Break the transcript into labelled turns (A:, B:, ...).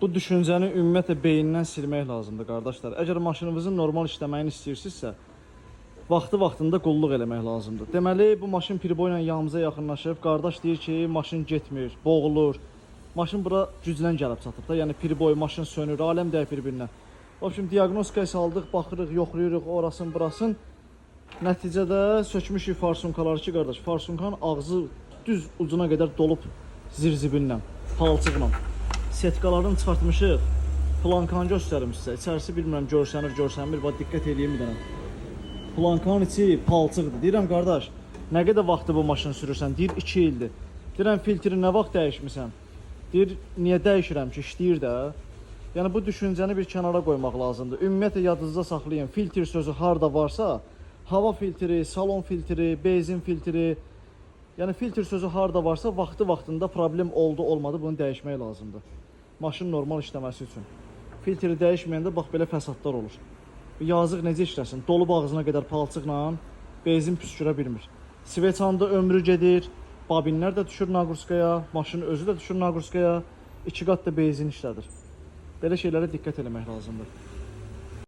A: Bu düşüncəni ümumiyyətlə beyindən silmək lazımdır, qardaşlar. Əgər maşınınızın normal işləməyini istəyirsinizsə, vaxtı-vaxtında qulluq eləmək lazımdır. Deməli, bu maşın priboy ilə yanımıza yaxınlaşıb, qardaş deyir ki, maşın getmir, boğulur. Maşın bura güclə gəlib çatıb da, yəni priboy, maşın sönür, aləm dəyib bir-birinə. Vəbşim, diaqnostikaya saldıq, baxırıq, yoxlayırıq orasın, burasın. Nəticədə sökmüşük farsunkaları ki, qardaş, farsunkanın ağzı düz ucuna qədər dolub zirzibillə, palçıqla. Setkalarını çıxartmışıq. Plankanı göstərim sizə. İçərisi bilmirəm görsənir, görsənmir. Bax diqqət eləyin bir dənə. Plankanın içi palçıqdır. Deyirəm qardaş, nə qədər vaxtı bu maşını sürürsən? Deyir 2 ildir. Deyirəm filtri nə vaxt dəyişmisən? Deyir niyə dəyişirəm ki, işləyir də. Yəni bu düşüncəni bir kənara qoymaq lazımdır. Ümumiyyətlə yadınızda saxlayın. Filtr sözü harda varsa, hava filtri, salon filtri, benzin filtri, yəni filtr sözü harda varsa, vaxtı-vaxtında problem oldu, olmadı bunu dəyişmək lazımdır. Maşın normal işləməsi üçün. Filtri dəyişməyəndə bax belə fəsadlar olur. Yazıq necə işləsin? Dolub ağzına qədər palçıqla benzin püskürə bilmir. Sveçanın da ömrü gedir, babinlər də düşür naqurskaya, maşının özü də düşür naqurskaya, iki qat da benzin işlədir. Belə şeylərə diqqət eləmək lazımdır.